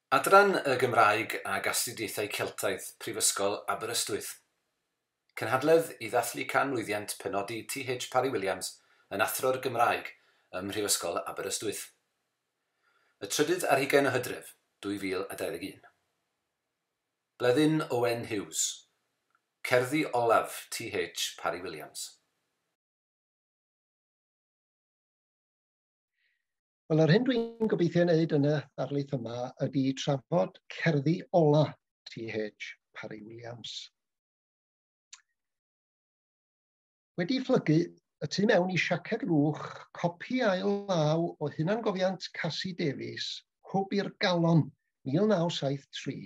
Adran y Gymraeg ag Astudiaethau Celtaidd, Prifysgol Aberystwyth. Cynhadledd i ddathlu canmlwyddiant penodi T.H. Parry-Williams yn Athro'r Gymraeg ym Mhrifysgol Aberystwyth. Y 23 o Hydref, 2021. Bleddyn Owen Hughes. Cerddi olaf T.H. Parry-Williams. Wel, yr hyn dwi'n gobeithio wneud yn y ddarlith yma ydy trafod cerddi ola T.H. Parry Williams. Wedi phlygu y tu mewn i siaced lwch, copi ail law o hunangofiant Cassie Davies, Hwb i'r Galon, 1973,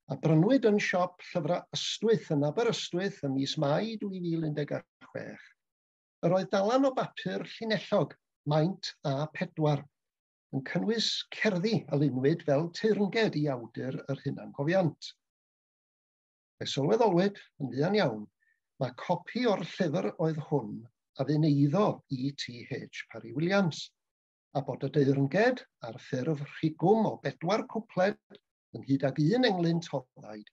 a brynwyd yn siop Llyfrau Ystwyth yn Aberystwyth ym mis Mai 2016. Yr oedd dalan o bapur llinellog, maint A4, yn cynnwys cerddi a lunwyd fel teyrnged i awdur yr hunangofiant. Fe sylweddolwyd yn fuan iawn mae copi o'r llyfr oedd hwn a fu'n eiddo i T.H. Parry Williams, a bod y deyrnged ar ffurf rhigwm o bedwar cwpled ynghyd ag un englyn toddaid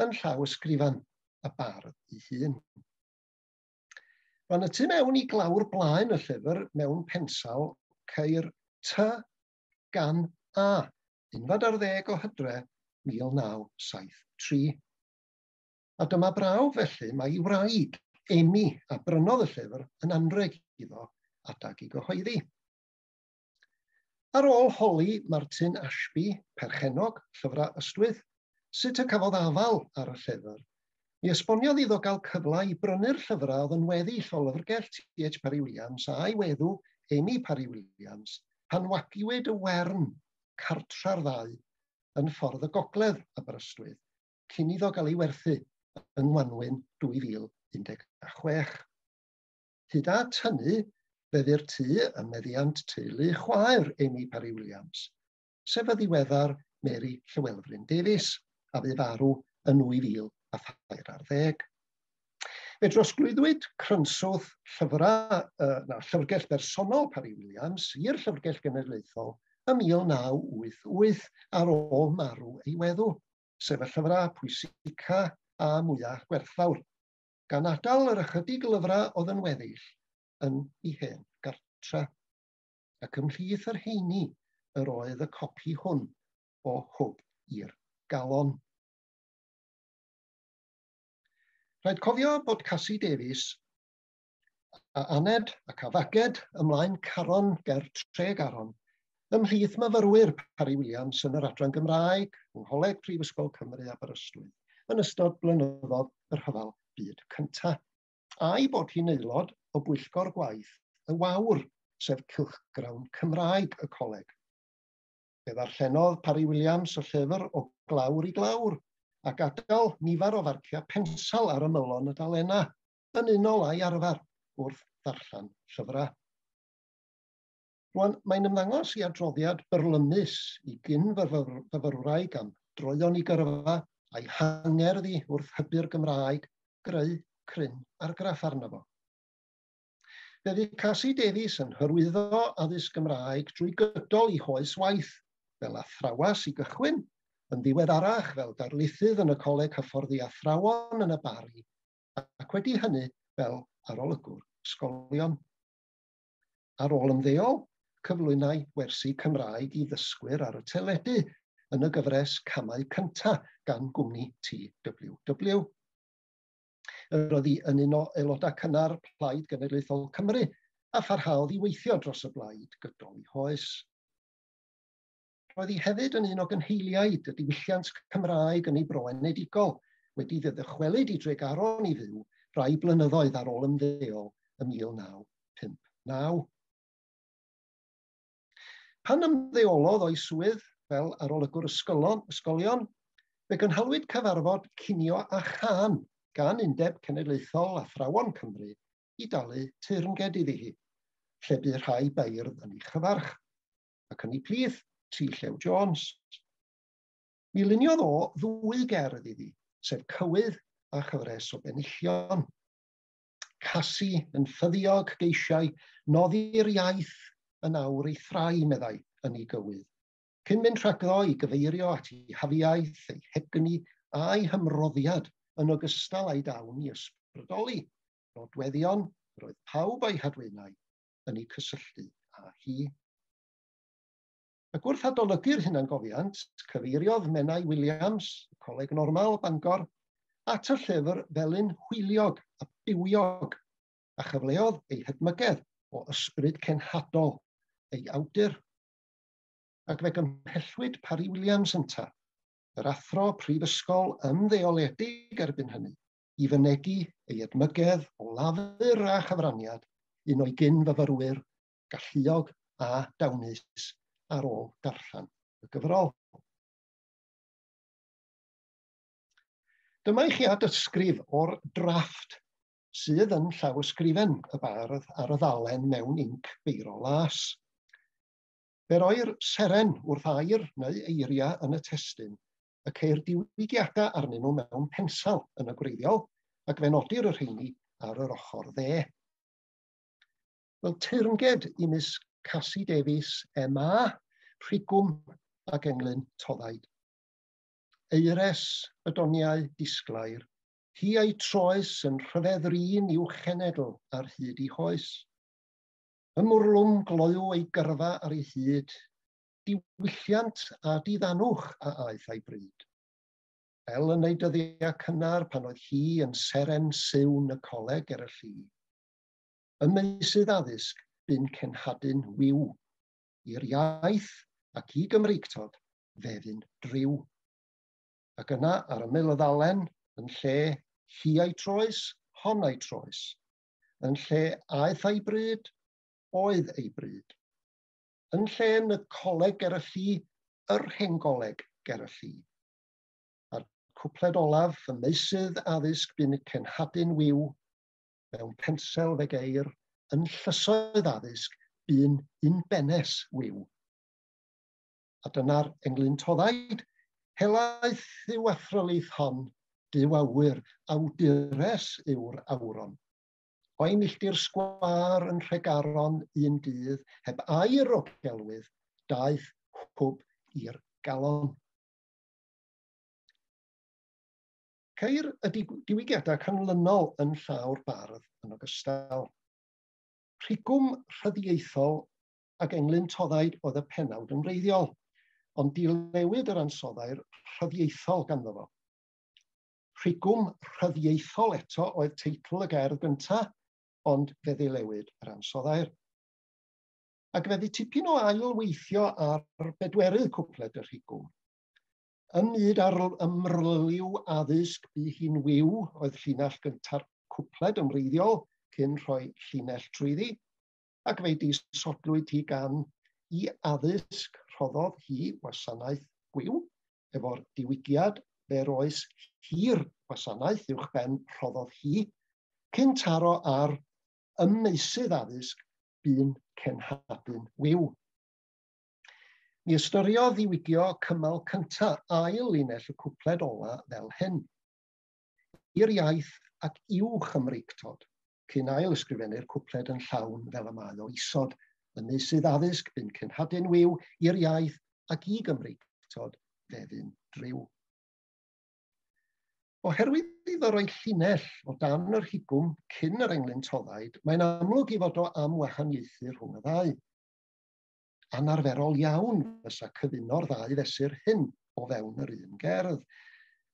yn llaw ysgrifan y bardd ei hun. Rwan y tu mewn i glawr blaen y llyfr mewn pensel ceir T gan A, 11 o Hydre 1973. A dyma brawf felly mae ei wraig, Amy, a brynodd y llyfr yn anrheg iddo adag i gyhoeddi. Ar ôl holi Martin Ashby, perchennog Llyfrau Ystwyth, sut y cafodd afael ar y llyfr, mi esboniodd iddo gael cyfle i brynu'r llyfrau oedd yn weddill o lyfrgell T.H. Parry Williams a'i weddw Amy Parry Williams pan wagiwyd y Wern, cartra'r ddau, yn Ffordd y Gogledd, Aberystwyth, cyn iddo gael ei werthu yng Ngwanwyn 2016. Hyd at hynny, fe fu'r tŷ ym meddiant teulu chwaer Amy Parry Williams, sef y ddiweddar Mary Llywelfryn Davies, a fu farw yn 2013. Fe drosglwyddwyd crynswth llyfrau, na, llyfrgell bersonol Parry Williams i'r Llyfrgell Genedlaethol ym 1988 ar ôl marw ei weddw, sef y llyfrau pwysica a mwyaf gwerthfawr, gan adael yr ychydig lyfrau oedd yn weddill yn ei hen gartra. Ac ymhlith yr heini yr oedd y copi hwn o Hwb i'r Galon. Rhaid cofio bod Cassie Davies a aned ac a faged ymlaen Caron ger Tregaron ymhlith myfyrwyr Parry Williams yn yr Adran Gymraeg yng Ngholeg Prifysgol Cymru Aberystwyth yn ystod blynyddoedd y Rhyfel Byd Cyntaf, a'i bod hi'n aelod o bwyllgor gwaith y Wawr, sef cylchgrawn Cymraeg y coleg. Fe ddarllenodd Parry Williams y llyfr o glawr i glawr a gadael nifer o farciau pensel ar ymylon y dalennau, yn unol â'i arfer wrth ddarllen llyfrau. Rwan, mae'n ymddangos i adroddiad byrlymus i gyn-fyfyrwraig am droeon i gyrfa a'i hangerdd i wrth hybu'r Gymraeg greu cryn argraff arno fo. Fe fu Cassie Davies yn hyrwyddo addysg Gymraeg drwy gydol ei hoes waith, fel athrawas i gychwyn, yn ddiweddarach fel darlithydd yn y Coleg Hyfforddi Athrawon yn y Bari, ac wedi hynny fel arolygwr ysgolion. Ar ôl ymddeol, cyflwynai wersi Cymraeg i ddysgwyr ar y teledu yn y gyfres Camau Cynta gan gwmni TWW. Yr oedd hi yn un o aelodau cynnar Plaid Genedlaethol Cymru a pharhaodd i weithio dros y blaid gydol ei hoes. Roedd hi hefyd yn un o gynheiliaid y diwylliant Cymraeg yn ei bro enedigol, wedi iddo ddychwelyd i Dregaron i fyw rai blynyddoedd ar ôl ymddeol ym 1959. Pan ymddeolodd o'i swydd fel arolygwr ysgolion, fe gynhalwyd cyfarfod cinio a chân gan Undeb Cenedlaethol Athrawon Cymru i dalu teyrnged iddi hi, lle bu rhai beirdd yn ei chyfarch, ac yn ei plith T. Llew Jones. Mi luniodd o ddwy gerdd iddi, sef cywydd a chyfres o benillion. Cassie yn ffyddiog geisiau noddi'r iaith yn awr ei thrai, meddai, yn ei gywydd. Cyn mynd rhagddo i gyfeirio at ei hafiaith, ei hegni a'i hymroddiad yn ogystal â'i dawn i ysbrydoli, nodweddion yr oedd pawb a'i hadwaenai yn eu cysylltu â hi. Ac wrth adolygu'r hunangofiant, cyfeiriodd Menai Williams, Coleg Normal, Bangor, at y llyfr fel un hwyliog a bywiog, a chyfleodd ei hedmygedd o ysbryd cenhadol ei awdur. Ac fe gymhellwyd Parry Williams ynta, yr athro prifysgol ymddeoledig erbyn hynny, i fynegi ei edmygedd o lafur a chyfraniad un o'i gyn-fyfyrwyr galluog a dawnus ar ôl darllen y gyfrol. Dyma i chi adysgrif o'r drafft sydd yn llawysgrifen y bardd ar y ddalen mewn inc beiro las. Fe roi'r seren wrth air neu eiriau yn y testun, y ceir diwygiadau arnyn nhw mewn pensel yn y gwreiddiol, ac fe nodir y rheini ar yr ochr dde. Wel, teyrnged i Miss Cassie Davies, M.A., rhigwm ac englyn toddaid. Eires y doniau disglair, hi a'i troes yn rhyfedd rin i'w chenedl ar hyd i hoes. Ym mwrlwm gloyw ei gyrfa ar ei hyd, diwylliant a diddanwch a aeth a'i bryd. Fel yn ei dyddiau cynnar pan oedd hi yn seren siwn y coleg ger y lli. Ym meysydd addysg bu'n cenhadu'n wiw, i'r iaith ac i Gymreictod fe fu'n driw. Ac yna ar ymyl y ddalen, yn lle hi a'i troes, hon a'i troes. Yn lle aeth a'i bryd, oedd ei bryd. Yn lle yn y coleg ger y lli, yr hengoleg ger y lli. A'r cwpled olaf, y meysydd addysg bu'n cenhadu'n wiw, mewn pensel fe geir, yn llysoedd addysg bu'n unbennes wiw. A dyna'r englyn toddaid, helaeth yw athrylith hon, Duw awyr, awdures yw'r awron. O'i milltir sgwâr yn Nhregaron un dydd, heb air o gelwydd, daeth hwb i'r galon. Ceir y diwygiadau canlynol yn llaw'r bardd yn ogystal. Rhigwm rhyddieithol ac englyn toddaid oedd y pennawd yn wreiddiol, ond dilewyd yr ansoddair rhyddieithol ganddo fo. Rhigwm rhyddieithol eto oedd teitl y gerdd gyntaf, ond fe ddilewyd yr ansoddair. Ac fe ddi tipyn o ailweithio ar bedwerydd cwpled y rhigwm. Ym myd ar ymrlyw addysg bu hi'n wiw oedd llinell gynta'r cwpled yn wreiddiol cyn rhoi llinell trwyddi, ac fe'i disodlwyd hi gan i addysg rhoddodd hi wasanaeth gwiw, efo'r diwygiad fe roes hir wasanaeth uwchben rhoddodd hi, cyn taro ar ym meysydd addysg bu'n cenhadu'n wiw. Mi ystyriodd ddiwygio cymal cyntaf ail linell y cwpled ola fel hyn. I'r iaith ac i'w Chymreictod, cyn ail ysgrifennu'r cwpled yn llawn fel y mae o isod, ym meysydd addysg bu'n cenhadu'n wiw, i'r iaith ac i Gymreictod fe fu'n driw. Oherwydd iddo roi llinell o dan yr rhigwm cyn yr englyn toddaid, mae'n amlwg i fod o am wahaniaethu rhwng y ddau. Anarferol iawn fysa cyfuno'r ddau fesur hyn o fewn yr un gerdd.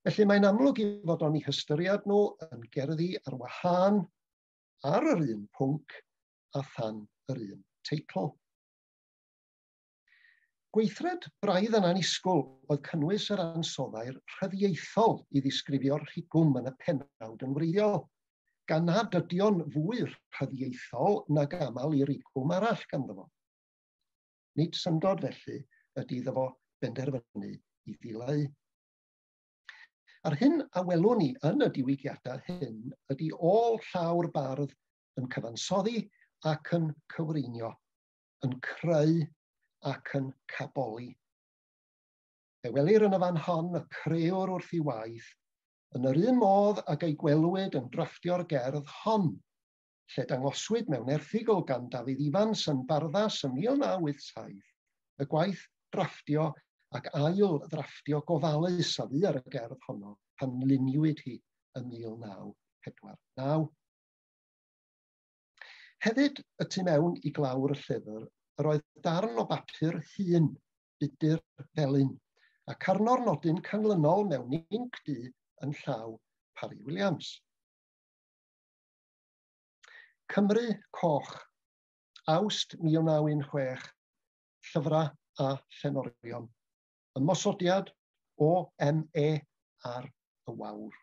Felly mae'n amlwg i fod o'n eu hystyried nhw yn gerddi ar wahân ar yr un pwnc a than yr un teitl. Gweithred braidd yn annisgwyl oedd cynnwys yr ansoddair rhyddieithol i ddisgrifio'r rhigwm yn y pennawd yn wreiddiol, gan nad ydio'n fwy rhyddieithol nag aml i rigwm arall ganddo fo. Nid syndod felly ydy iddo fo benderfynu i ddileu. A'r hyn a welwn ni yn y diwygiadau hyn ydy ôl llawr bardd yn cyfansoddi ac yn cywreinio, yn creu ac yn caboli. Fe welir yn y fan hon y crëwr wrth ei waith, yn yr un modd ag ei gwelwyd yn drafftio'r gerdd hon, lle dangoswyd mewn erthygl gan Dafydd Ifans yn Barddas ym 1987, y gwaith Drafftio ac ail ddrafftio gofalus a fu ar y gerdd honno pan luniwyd hi ym 1949. Hefyd, y tu mewn i glawr y llyfr, yr oedd darn o bapur hŷn, budur felyn, ac arno'r nodyn canlynol mewn inc du yn llaw Parry Williams. Cymru Coch, Awst 1916, Llyfrau a Llenorion. Ymosodiad OME ar y wawr.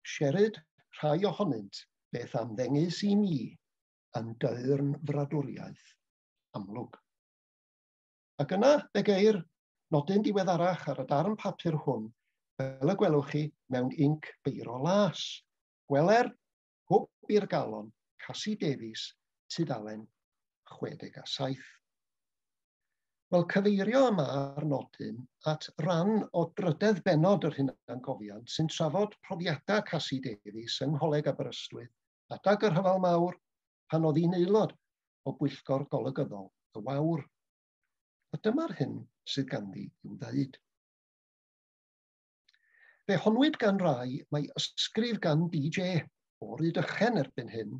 Sieryd rhai ohonynt beth am ddengys i mi yn deyrn fradwriaeth amlwg. Ac yna fe geir nodyn diweddarach ar y darn papur hwn, fel y gwelwch chi mewn inc beiro las. Gweler Hwb i'r Galon, Casi Davies, tudalen 67. Wel, cyfeirio y mae'r nodyn at ran o drydedd bennod yr hunangofiant sy'n trafod profiadau Casi Davies yng Ngholeg Aberystwyth adag y Rhyfel Mawr pan oedd hi'n aelod o bwyllgor golygyddol y Wawr. A dyma'r hyn sydd ganddi i'w ddeud. Fe honnwyd gan rai mai ysgrif gan DJ o Rydychen erbyn hyn,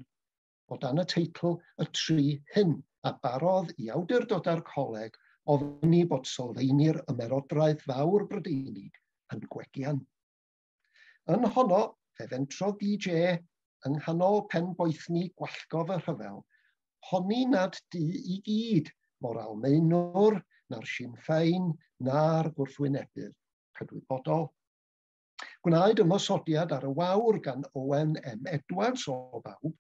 o dan y teitl Y Tri Hyn, a barodd i awdurdodau'r coleg ofni bod sylfaeni'r ymerodraeth fawr Brydeinig yn gwegian. Yn honno, fe fentrodd DJ yng nghanol pen boethni gwallgof y rhyfel, honni nad du i gyd mo'r Almaenwr, na'r Sinn Féin, na'r gwrthwynebydd cydwybodol. Gwnaed ymosodiad ar y wawr gan Owen M. Edwards o bawb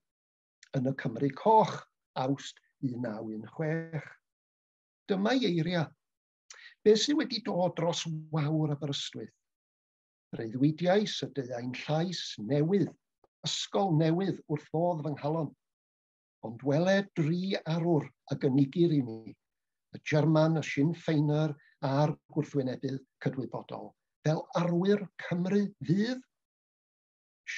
yn y Cymru Coch, Awst 1916. Dyma'i eiriau. Be sydd wedi dod dros wawr Aberystwyth? Breuddwydiais y deuai'n llais newydd, ysgol newydd wrth fodd fy nghalon. Ond wele dri arwr a gynigir i mi, y German, y Sinn Féiner a'r gwrthwynebydd cydwybodol, fel arwyr Cymru fydd?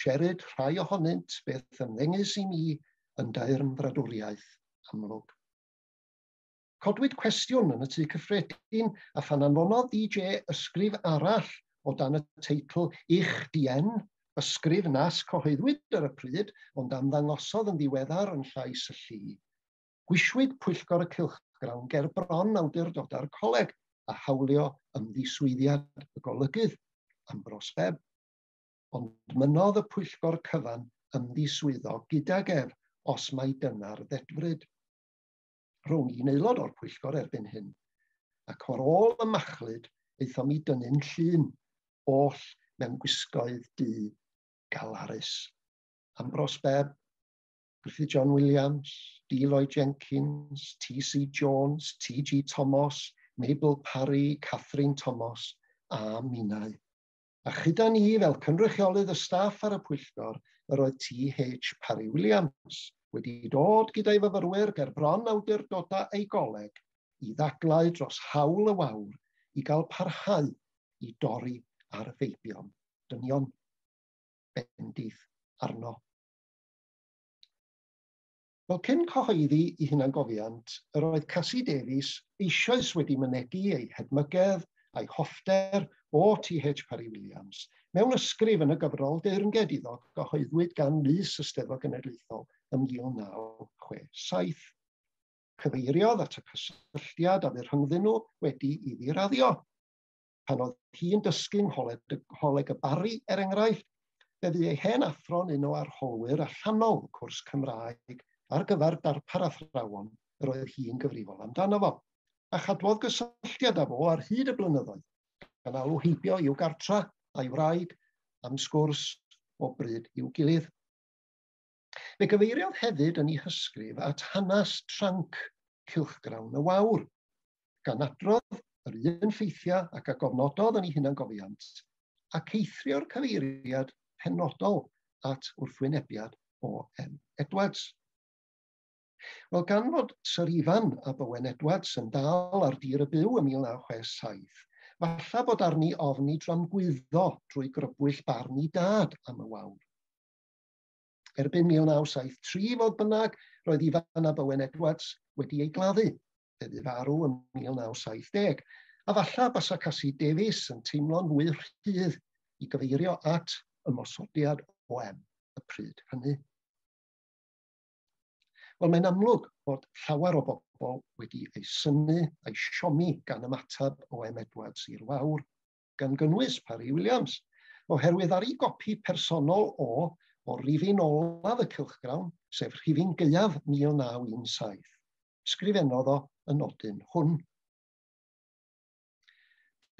Sieryd rhai ohonynt beth ymddengys i mi yn daearn fradwriaeth amlwg. Codwyd cwestiwn yn y Tŷ Cyffredin a phan anfonodd DJ ysgrif arall o dan y teitl Ich Dien, ysgrif nas cyhoeddwyd ar y pryd, ond ymddangosodd yn ddiweddar yn Llais y Lli. Gwisiwyd pwyllgor y cylchgrawn ger bron awdurdodau'r coleg a hawlio ymddiswyddiad y golygydd, Ambrose Bebb. Ond mynnodd y pwyllgor cyfan ymddiswyddo gydag ef os mai dyna'r ddedfryd. Rown i'n aelod o'r pwyllgor erbyn hyn, ac o'r ôl y machlud aethom i dynnu'n llun, oll mewn gwisgoedd du galarus. Ambrose Bebb, Griffith John Williams, D. Lloyd Jenkins, T.C. Jones, T.G. Thomas, Mabel Parry, Catherine Thomas a minnau. A chyda ni fel cynrychiolydd y staff ar y pwyllgor, yr oedd T.H. Parry Williams wedi dod gyda'i fyfyrwyr ger bron awdurdodau ei goleg i ddadlau dros hawl y wawr i gael parhau i dorri ar feibion dynion. Bendith arno. Wel, cyn cyhoeddi i hunangofiant, yr oedd Casi Davies eisoes wedi mynegi ei hedmygedd a'i hoffter o T.H. Parry Williams mewn ysgrif yn y gyfrol deyrnged iddo gyhoeddwyd gan Lys y Steddfod Genedlaethol ym 1967. Cyfeiriodd at y cysylltiad a fu rhyngddyn nhw wedi iddi raddio. Pan oedd hi'n dysgu yng Ngholeg y Barri, er enghraifft, fe fu ei hen athro'n un o arholwyr allanol cwrs Cymraeg ar gyfer darpar athrawon yr oedd hi'n gyfrifol amdano fo, a chadwodd gysylltiad â fo ar hyd y blynyddoedd, gan alw heibio i'w gartra a'i wraig am sgwrs o bryd i'w gilydd. Fe gyfeiriodd hefyd yn ei hysgrif at hanes tranc cylchgrawn y Wawr, gan adrodd yr un ffeithiau ac a gofnododd yn ei hunangofiant, ac eithrio'r cyfeiriad penodol at wrthwynebiad O.M. Edwards. Wel, gan fod Syr Ifan a Bowen Edwards yn dal ar dir y byw ym 1967, falla bod arni ofn i dramgwyddo drwy grybwyll barn i dad am y wawr. Erbyn 1973, fodd bynnag, roedd Ifan a Bowen Edwards wedi ei gladdu. Fe fu farw ym 1970, a falla basa Cassie Davies yn teimlo'n fwy rhydd i gyfeirio at ymosodiad OM y pryd hynny. Wel, mae'n amlwg bod llawer o bobl wedi eu synnu a'i siomi gan ymateb O.M. Edwards i'r Wawr, gan gynnwys Parry Williams, oherwydd ar ei gopi personol o o rifyn olaf y cylchgrawn, sef rhifyn gaeaf 1917, sgrifennodd o y nodyn hwn.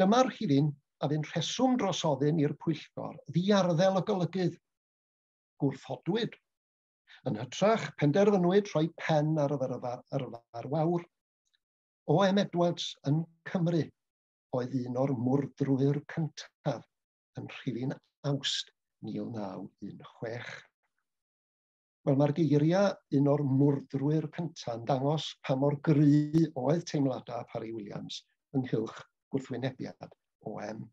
Dyma'r rhifyn a fu'n rheswm dros ofyn i'r pwyllgor ddiarddel y golygydd. Gwrthodwyd. Yn hytrach, penderfynwyd rhoi pen ar yr yrfa'r Wawr. O.M. Edwards yn Cymru oedd un o'r mwrdrwyr cyntaf yn rhifyn Awst 1916. Wel, mae'r geiriau un o'r mwrdrwyr cyntaf yn dangos pa mor gry oedd teimladau Parry Williams ynghylch gwrthwynebiad OM.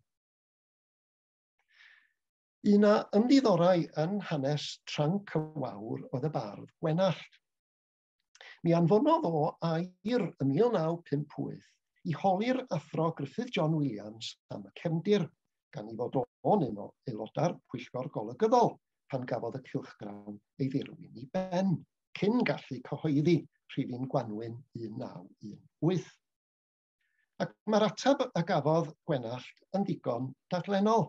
Un a ymddiddorai yn hanes tranc y Wawr oedd y bardd Gwenallt. Mi anfonodd o air ym 1958 i holi'r athro Griffith John Williams am y cefndir, gan ei fod o'n un o aelodau'r pwyllgor golygyddol pan gafodd y cylchgrawn ei ddirwyn i ben, cyn gallu cyhoeddi rhifyn Gwanwyn 1918. Ac mae'r ateb a gafodd Gwenallt yn ddigon dadlennol.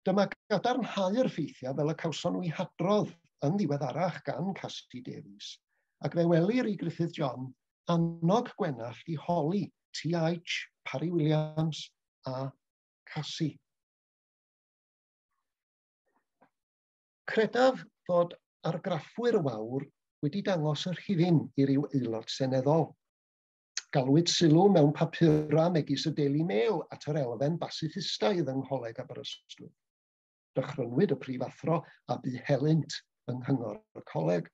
Dyma gadarnhau'r ffeithiau fel y cawson nhw eu hadrodd yn ddiweddarach gan Cassie Davies, ac fe welir i Griffith John annog Gwenallt i holi T.H. Parry Williams a Cassie. Credaf fod argraffwyr y Wawr wedi dangos y rhifyn i ryw aelod seneddol. Galwyd sylw mewn papurau megis y Daily Mail at yr elfen basiffistaidd yng Ngholeg Aberystwyth. Dychrynwyd y prifathro a bu helynt yng Nghyngor y Coleg.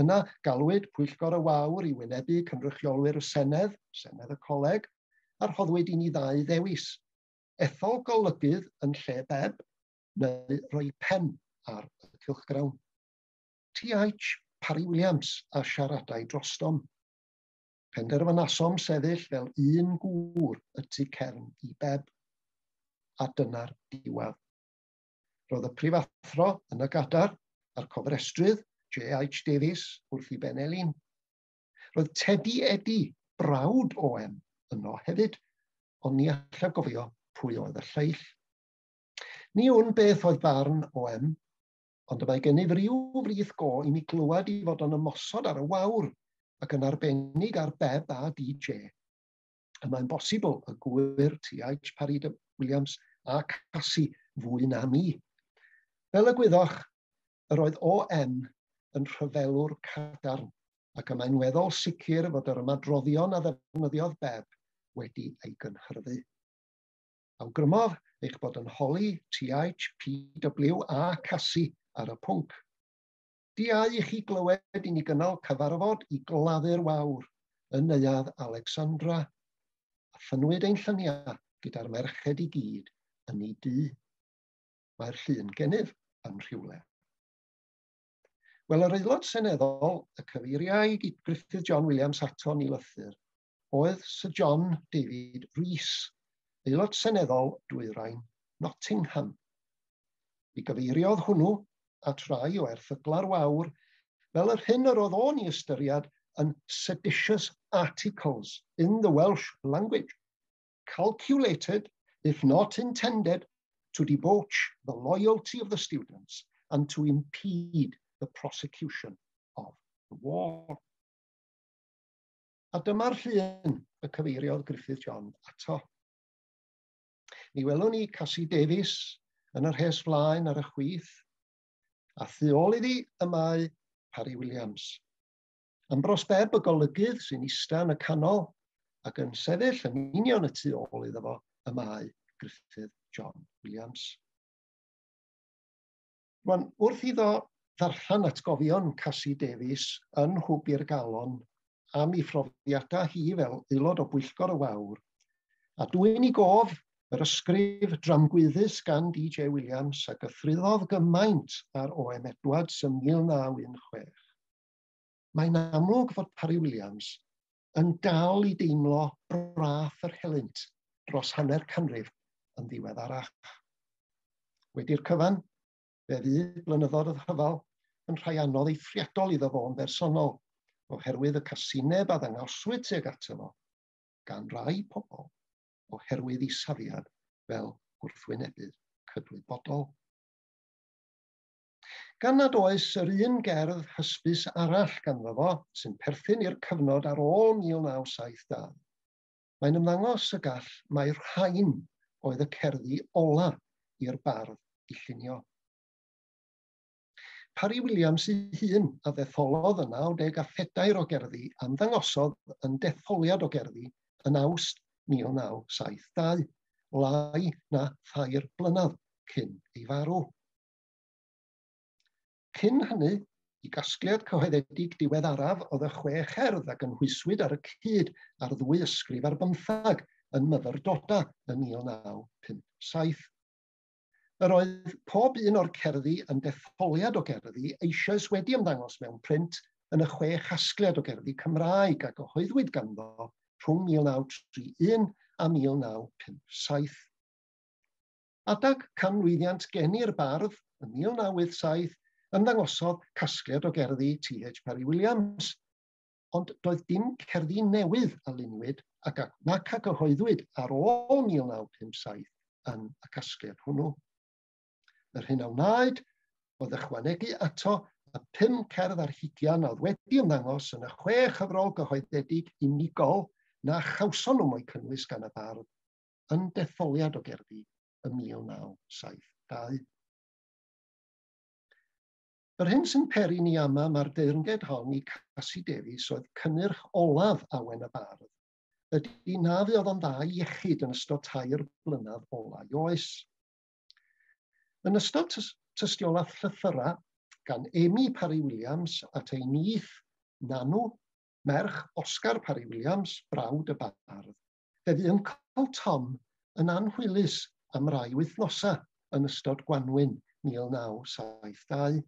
Yna galwyd Pwyllgor y Wawr i wynebu cynrychiolwyr y Senedd, Senedd y Coleg, a rhoddwyd i ni ddau ddewis: ethol golygydd yn lle Bebb, neu roi pen ar y cylchgrawn. T.H. Parry Williams a siaradai drostom. Penderfynasom sefyll fel un gŵr y tu cefn i Bebb. A dyna'r diwedd. Roedd y prifathro yn y gadar a'r cofrestrydd J.H. Davies wrth i ben elin. Roedd Teddy Eddy, brawd O.M., yno hefyd, ond ni allaf gofio pwy oedd y lleill. Ni wn beth oedd barn O.M., ond y mae gennyf ryw frith go i mi glywed i fod o'n ymosod ar y Wawr ac yn arbennig ar Bebb a DJ. Y mae'n bosibl y gŵyr T.H. Parry Williams a Cassie fwy na mi. Fel y gwyddoch, yr oedd O.M. yn rhyfelwr cadarn, ac y mae'n weddol sicr fod yr ymadroddion a ddefnyddiodd Bebb wedi ei gynhyrfu. Awgrymodd eich bod yn holi T.H., P.W. a Cassie ar y pwnc. Diau i chi glywed i ni gynnal cyfarfod i gladdu'r Wawr yn neuadd Alexandra, a thynnwyd ein lluniau gyda'r merched i gyd yn ei dŷ. Mae'r llun gennyf yn rhywle. Wel, yr aelod seneddol y cyfeiriai Griffith John Williams ato yn ei lythyr oedd Sir John David Rees, aelod seneddol Dwyrain Nottingham. Mi gyfeiriodd hwnnw at rai o erthygla'r Wawr fel yr hyn yr oedd o'n ei ystyried yn seditious articles in the Welsh language, calculated, if not intended, to debauch the loyalty of the students and to impede the prosecution of the war. A dyma'r llun y cyfeiriodd Griffith John ato. Mi welwn ni Cassie Davies yn yr rhes flaen ar y chwith, a thu ôl iddi y mae Parry Williams. Ambrose Bebb y golygydd sy'n ista yn y canol ac yn sefyll yn union y tu ôl iddo fo y mae Griffith John Williams. Rwan, wrth iddo ddarllen atgofion Cassie Davies yn Hwb i'r Galon am ei phrofiadau hi fel aelod o Bwyllgor y Wawr, a dwyn i gof yr ysgrif dramgwyddus gan D.J. Williams a gythruddodd gymaint ar O.M. Edwards ym 1916, mae'n amlwg fod Parry Williams yn dal i deimlo brath yr helynt dros hanner canrif yn ddiweddarach. Wedi'r cyfan, fe fu blynyddoedd y rhyfel yn rhai anodd eithriadol iddo fo yn bersonol, oherwydd y casineb a ddangoswyd tuag ato fo gan rai pobl oherwydd ei safiad fel gwrthwynebydd cydwybodol. Gan nad oes yr un gerdd hysbys arall ganddo fo sy'n perthyn i'r cyfnod ar ôl 1972, mae'n ymddangos y gall mai'r rhain oedd y cerddi ola i'r bardd i llunio. Parry Williams ei hun a ddetholodd y 94 o gerddi am ddangosodd yn detholiad o gerddi yn Awst 1972, lai na 3 blynedd cyn ei farw. Cyn hynny, i gasgliad cyhoeddedig diweddaraf oedd y 6 cherdd a gynhwyswyd ar y cyd ar 2 ysgrif ar 15 yn Myfyrdoda yn 1957. Yr oedd pob un o'r cerddi yn detholiad o gerddi eisoes wedi ymddangos mewn print yn y 6 chasgliad o gerddi Cymraeg a gyhoeddwyd ganddo rhwng 1931 a 1957. Adag canmlwyddiant geni'r bardd yn 1987 ymddangosodd casgliad o gerddi T.H. Parry Williams, ond doedd dim cerddi newydd a luniwyd ac nac a gyhoeddwyd ar ôl 1957 yn y casgliad hwnnw. Yr hyn a wnaed oedd ychwanegu ato y 5 cerdd ar hugian a oedd wedi ymddangos yn y 6 chyfrol gyhoeddedig unigol na chawson nhw mo'u cynnwys gan y bardd yn detholiad o gerddi ym 1972. Yr hyn sy'n peri ni ama mae'r deyrnged hon i Cassie Davies oedd cynnyrch olaf awen y bardd, ydy na fuodd o'n dda iechyd yn ystod 3 blynedd ola'i oes. Yn ystod tystiolaeth llythyra gan Amy Parry Williams at ei nith Nanw, merch Oscar Parry Williams, brawd y bardd, fe fu Uncle Tom yn anhwylus am rai wythnosau yn ystod Gwanwyn 1972,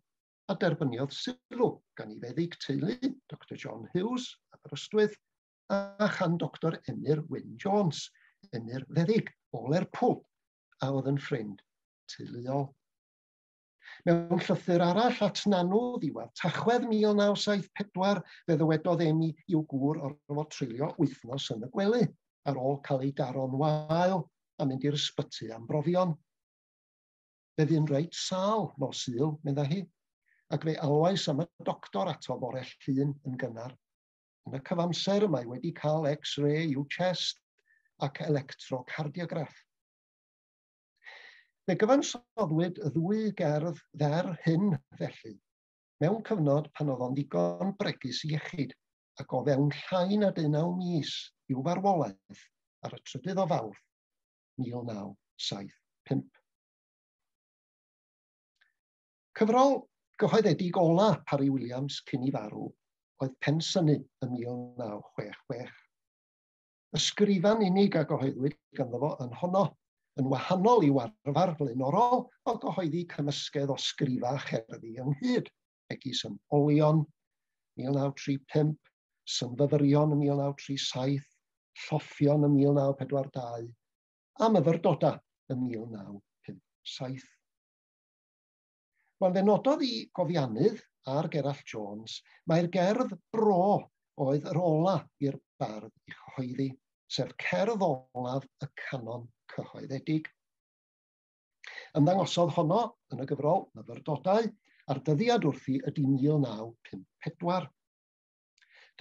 a derbyniodd sylw gan ei feddyg teulu, Dr John Hughes, Aberystwyth, a chan Dr Emyr Wyn Jones, Emyr Feddyg o Lerpwl, a oedd yn ffrind teuluol. Mewn llythyr arall at Nanw ddiwedd Tachwedd 1974, fe ddywedodd Amy i'w gŵr orfod treulio wythnos yn y gwely ar ôl cael ei daro'n wael a mynd i'r ysbyty am brofion. Fe fu'n reit sâl nos Sul, meddai hi, ac fe alwais am y doctor ato bore Llun yn gynnar. Yn y cyfamser mae wedi cael X-ray i'w chest ac electrocardiograff. Fe gyfansoddwyd y ddwy gerdd fer hyn felly, mewn cyfnod pan oedd o'n ddigon bregus iechyd ac o fewn llai na 19 mis i'w farwolaeth ar y 3 o Fawrth 1975. Cyfrol gyhoeddedig ola Parry Williams cyn i farw oedd Pensiynu yn 1966. Ysgrifan unig a gyhoeddwyd ganddo fo yn honno, yn wahanol i'w arfer flaenorol o gyhoeddi cymysgedd o sgrifa a cherddi ynghyd, megis yn Olion 1935, Synfyfyrion yn 1937, Lloffion yn 1942 a Myfyrdoda yn 1957. Wan fe nododd i gofiannydd ar Gerallt Jones mai'r gerdd bro oedd yr ola i'r bardd i chyhoeddi, sef cerdd olaf y canon cyhoeddedig. Ymddangosodd honno yn y gyfrol Myfyrdodau a'r dyddiad wrthi ydy 1954.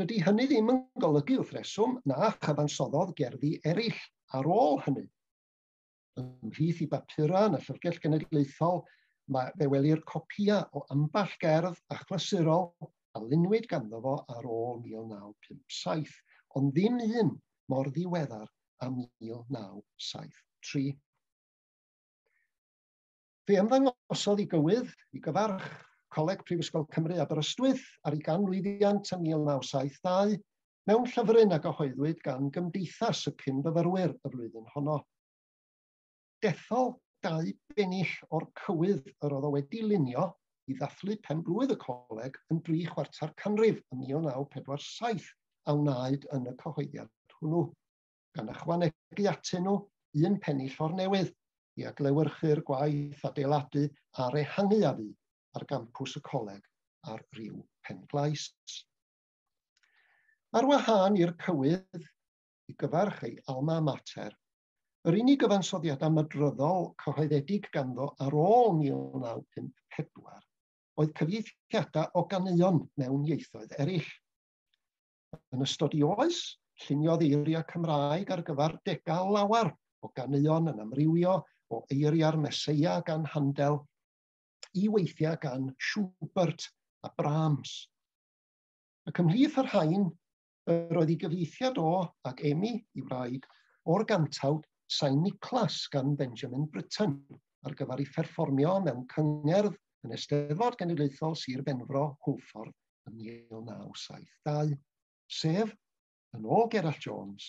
Dydy hynny ddim yn golygu wrth reswm na chyfansoddodd gerddi eraill ar ôl hynny. Ymhlith i bapura yn y Llyfrgell Genedlaethol, fe welir copïau o ambell gerdd achlysurol a luniwyd ganddo fo ar ôl 1957, ond ddim un mor ddiweddar â 1973. Fe ymddangosodd i gywydd i gyfarch Coleg Prifysgol Cymru Aberystwyth ar ei ganmlwyddiant ym 1972 mewn llyfryn a gyhoeddwyd gan Gymdeithas y Cyn-fyfyrwyr y flwyddyn honno. Dethol 2 bennill o'r cywydd yr oedd o wedi lunio i ddathlu pen-blwydd y coleg yn 7/4 canrif yn 1947 a wnaed yn y cyhoeddiad hwnnw, gan ychwanegu atyn nhw un pennill o'r newydd i adlewyrchu'r gwaith adeiladu a'r ehangu a fu ar gampws y coleg ar Riw Penglais. Ar wahân i'r cywydd i gyfarch ei alma mater, yr unig gyfansoddiadau mydryddol cyhoeddedig ganddo ar ôl 1954 oedd cyfieithiadau o ganeuon mewn ieithoedd eraill. Yn ystod ei oes, lluniodd eiriau Cymraeg ar gyfer degau lawer o ganeuon yn amrywio o eiriau'r Meseia gan Handel i weithiau gan Schubert a Brahms. Ac ymhlith yr rhain, yr oedd ei gyfieithiad o ac Emi, ei wraig, o'r gantawd Sain Niclas gan Benjamin Britten ar gyfer ei pherfformio mewn cyngerdd yn Eisteddfod Genedlaethol Sir Benfro, Hwlffordd yn 1972, sef, yn ôl Gerallt Jones,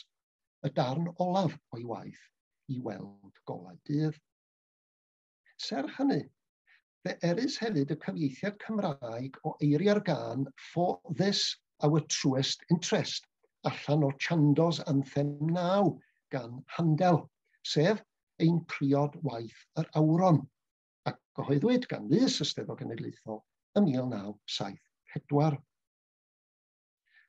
y darn olaf o'i waith i weld golau dydd. Serch hynny, fe erys hefyd y cyfieithiad Cymraeg o eiriau'r gân For This Our Truest Interest allan o Chandos Anthem 9 gan Handel, sef ein priod waith yr awron, a gyhoeddwyd gan Lys y Steddfod Genedlaethol ym 1974.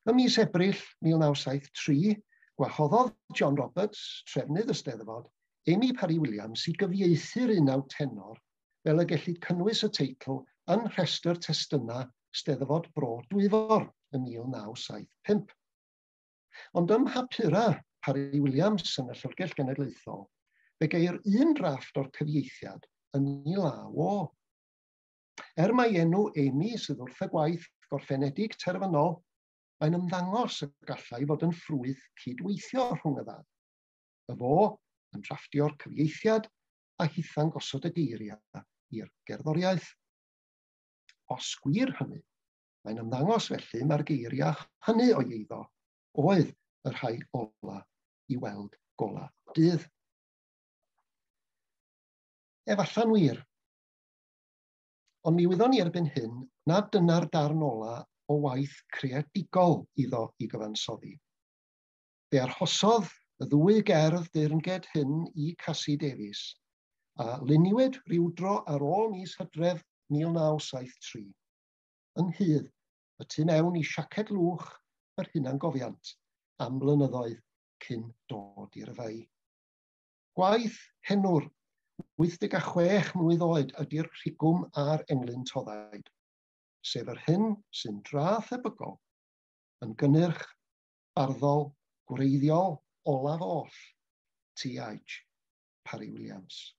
Ym mis Ebrill 1973, gwahoddodd John Roberts, trefnydd y Steddfod, Amy Parry Williams i gyfieithu'r unawd tenor fel y gellid cynnwys y teitl yn rhestr testunau Steddfod Bro Dwyfor ym 1975. Ond ym mhapurau Parry Williams yn y Llyfrgell Genedlaethol, fe geir un drafft o'r cyfieithiad yn ei law o. Er mai enw Amy sydd wrth y gwaith gorffenedig terfynol, mae'n ymddangos y gallai fod yn ffrwyth cydweithio rhwng y ddau. Y fo yn drafftio'r cyfieithiad a hitha'n gosod y geiriau i'r gerddoriaeth. Os gwir hynny, mae'n ymddangos felly mae'r geiriau hynny o'i eiddo oedd y rhai ola i weld gola dydd. Efalla'n wir, ond mi wyddon ni erbyn hyn nad dyna'r darn ola o waith creadigol iddo i gyfansoddi. Fe arhosodd y ddwy gerdd deyrnged hyn i Cassie Davies, a luniwyd rywdro ar ôl mis Hydref 1973, ynghyd y tu mewn i siaced lwch yr hunangofiant am blynyddoedd cyn dod i'r fei. Gwaith henwr 86 mlwydd oed ydy'r rhigwm a'r englyn toddaid, sef yr hyn sy'n dra thebygol yn gynnyrch barddol gwreiddiol olaf oll T.H. Parry Williams.